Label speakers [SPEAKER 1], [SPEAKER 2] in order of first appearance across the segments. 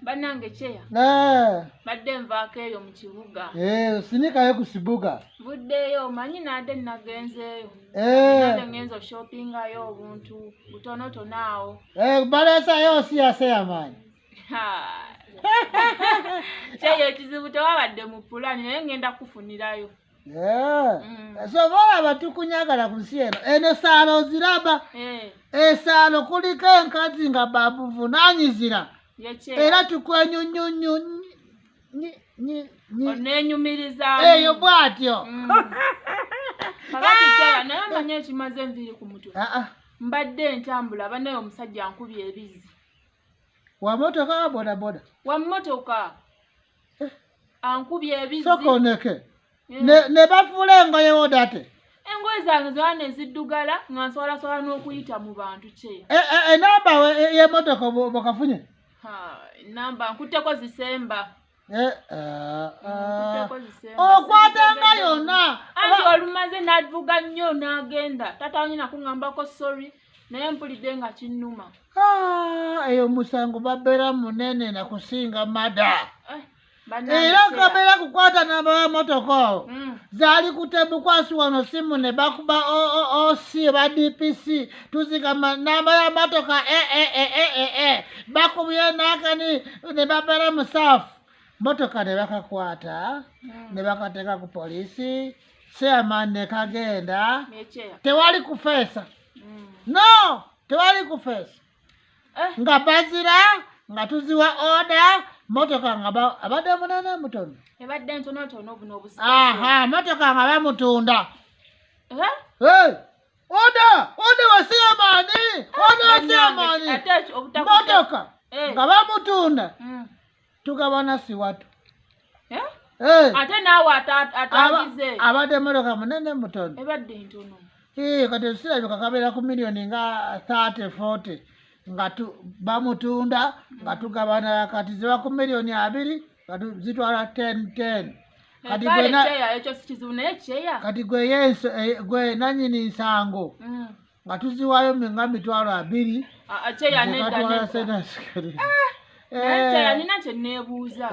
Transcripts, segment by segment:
[SPEAKER 1] Bannange kyeya.
[SPEAKER 2] Eh.
[SPEAKER 1] Badde nvaako eyo mu kibuga.
[SPEAKER 2] Eh, sinikayo ku sibuga.
[SPEAKER 1] Nvuddeeyo omanyi nadde nagenzeeyo.
[SPEAKER 2] Eh.
[SPEAKER 1] Nadde ngenze oshoppingayo obuntu butonotono awo.
[SPEAKER 2] Eh, baleesayo si ya seyamaani.
[SPEAKER 1] Kyeyo ekizibu tewabadde mu pulani naye ngenda kufunirayo.
[SPEAKER 2] Eh. So olaba tukunyagala ku nsi eno. Eno saalo oziraba.
[SPEAKER 1] Eh.
[SPEAKER 2] Esaalo kuliko enkazi nga babuvunaanyizira. Era tukwenyunyunyu
[SPEAKER 1] Onenyumirizaamu.
[SPEAKER 2] Eyo bw'atyo.
[SPEAKER 1] Kakati kyeya naye omanyi ekimaze enviiri ku mutwe.
[SPEAKER 2] Ah, ah.
[SPEAKER 1] Mbadde ntambula banaye omusajja ankubye ebizzi.
[SPEAKER 2] Wa motoka wa bodaboda?
[SPEAKER 1] Wa mmotoka. Ankubye ebizzi.
[SPEAKER 2] Sokoneke. Ne bafuula engoye wodate.
[SPEAKER 1] Engoye zange zonna ne ziddugala nga nswalasobola n'okuyita mu bantu kyeya.
[SPEAKER 2] Enamba y'emmotoka bwekafunye?
[SPEAKER 1] Enamba nkutteko zisemba. Nkutteko zisemba.
[SPEAKER 2] Okwatanga yonna.
[SPEAKER 1] Anti olumaze n'avuga nnyo n'agenda. Taata wange nakuŋŋambako sorry naye mpulidde nga kinnuma.
[SPEAKER 2] Eyo musango babeera munene na kusinga mada.
[SPEAKER 1] Bannange
[SPEAKER 2] Era
[SPEAKER 1] kyeya.
[SPEAKER 2] kabeera kukwata namba ya motoka awo. Zaali kutebukwasi wano simu ne bakuba OC oba DPC tuzigama namba ya motoka E, E, E, E, E, E. Bakubye n'akani ne babeera musaafu. Motoka ne bakakwata, ne bakateeka ku poliisi, chairman ne kagenda.
[SPEAKER 1] Nekyeya.
[SPEAKER 2] Tewali kufeesa. No, tewali kufeesa. Nga bazira, nga tuziwa order, motoka nga abadde munene mutono.
[SPEAKER 1] Ebadde ntonotono buno obusika.
[SPEAKER 2] Aha, motoka nga bamutunda.
[SPEAKER 1] Eh?
[SPEAKER 2] Hey! Order! Order wa chairman! Order wa chairman!
[SPEAKER 1] Ate ekyo obutakutte-
[SPEAKER 2] Motoka nga bamutunda. Tugabana si watu.
[SPEAKER 1] Eh?
[SPEAKER 2] Hey!
[SPEAKER 1] Ate naawe atangize.
[SPEAKER 2] Abadde motoka munene mutono.
[SPEAKER 1] Ebadde ntono.
[SPEAKER 2] Kati sirabika kabeera ku miliyoni nga 30, 40. Nga bamutunda, nga tugabana kati ziba ku miliyoni 20, nga zitwala 10, 10. Kati
[SPEAKER 1] Kale
[SPEAKER 2] gwe na-
[SPEAKER 1] kyeya, ekyo si kizibu naye kyeya.
[SPEAKER 2] Kati gwe yenso, gwe nannyini nsango. Nga tuziwaayo nga mitwalo 20.
[SPEAKER 1] Kyeya nedda,
[SPEAKER 2] Zikatwala
[SPEAKER 1] nedda.
[SPEAKER 2] sente asikali.
[SPEAKER 1] Naye kyeya nina kye neebuuza.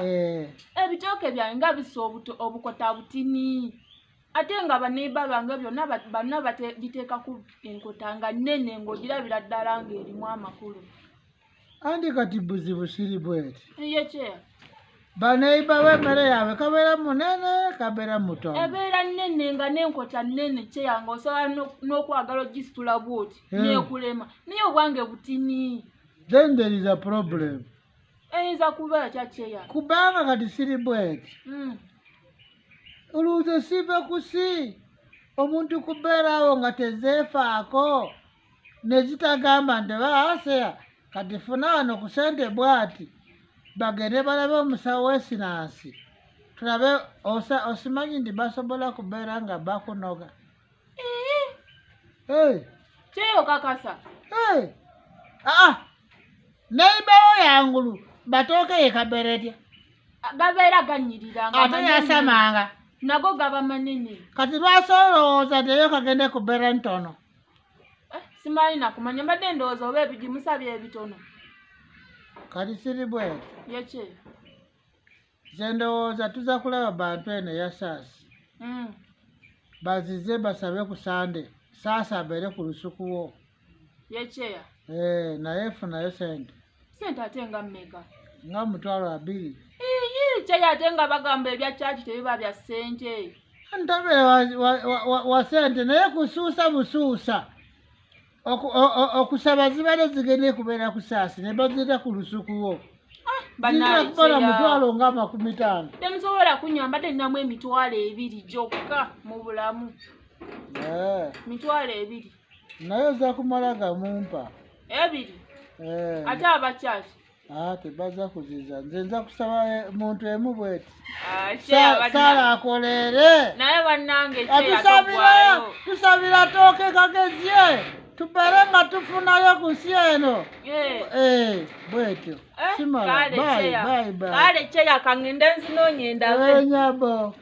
[SPEAKER 1] Ebitooke byange nga bisa obukota butini. Ate nga baneiba bange byonna bonna biteeka ku enkota nga nnene ng'ogirabira ddala ng'erimu amakulu.
[SPEAKER 2] Andi kati buzibu siri bweti.
[SPEAKER 1] Ye kyeya.
[SPEAKER 2] Baneiba b'emmere yaabwe kabeera munene, kabeera mutono.
[SPEAKER 1] Ebeera nnene nga n'enkota nnene kyeya ng'osobola n'okwagala ogisitula bw'oti, n'ekulema. Naye obwange butini.
[SPEAKER 2] Then there is a problem.
[SPEAKER 1] Eyinza kuba etya kyeya?
[SPEAKER 2] Kubanga kati siri bweti. Olowooza siva ku si omuntu kubeerawo nga tezeefaako ne zitagamba nti baaseya kati funa wano ku ssente bw'ati bagende balabe omusawo w'esinansi tulabe osimanyi nti basobola kubeera nga bakunoga. Hey.
[SPEAKER 1] Kyeyo kakasa.
[SPEAKER 2] Hey. Neibawo yangulu batooke ye kabeera etya?
[SPEAKER 1] Gabeera gannyirira nga
[SPEAKER 2] Ate
[SPEAKER 1] manene.
[SPEAKER 2] yasamanga.
[SPEAKER 1] Nago gaba manene.
[SPEAKER 2] Kati lwaki olowooza nti eyo kagende kubeera ntono?
[SPEAKER 1] Simanyi nakumanya, mbadde ndowooza oba ebigimusa by'ebitono.
[SPEAKER 2] Kati siri bweti.
[SPEAKER 1] Ye ki?
[SPEAKER 2] Nze ndowooza tuza kulaba bantu eno eya Saasi. Bazize basabe ku Sande. Saasi abeere ku lusuku wo.
[SPEAKER 1] Ye ki?
[SPEAKER 2] Naye funayo ssente.
[SPEAKER 1] Ssente ate nga mmeka?
[SPEAKER 2] Nga 20,000.
[SPEAKER 1] Ii, kyeya ate nga bagamba ebya church tebiba bya ssente.
[SPEAKER 2] Ntabeera wa ssente naye kusuusa busuusa. Okusaba zibadde zigenda kubeera ku Saasi ne bazireta ku lusuku wo.
[SPEAKER 1] Bannange
[SPEAKER 2] Ziyinza kubala
[SPEAKER 1] kyeya.
[SPEAKER 2] mutwalo nga makumi ttaano.
[SPEAKER 1] Temusobola kunnyamba, mbadde nninamu 20,000 gyokka mu bulamu. 20,000.
[SPEAKER 2] Naye ozza kumala gamumpa.
[SPEAKER 1] Ebiri? Ate abakyaki?
[SPEAKER 2] Tebaza kuziza. Nze nza kusaba muntu emu bweti.
[SPEAKER 1] Kyeya bannange.
[SPEAKER 2] Sala akolere.
[SPEAKER 1] Naye bannange kyeya togwayo.
[SPEAKER 2] Tusabira tooke kagezye. Tubeere nga tufunayo ku nsi eno. Bwetyo. Simala.
[SPEAKER 1] Kale
[SPEAKER 2] Bye,
[SPEAKER 1] kyeya.
[SPEAKER 2] bye, bye.
[SPEAKER 1] Kale kyeya kangende nzinoonye ndabe.
[SPEAKER 2] Nyabo.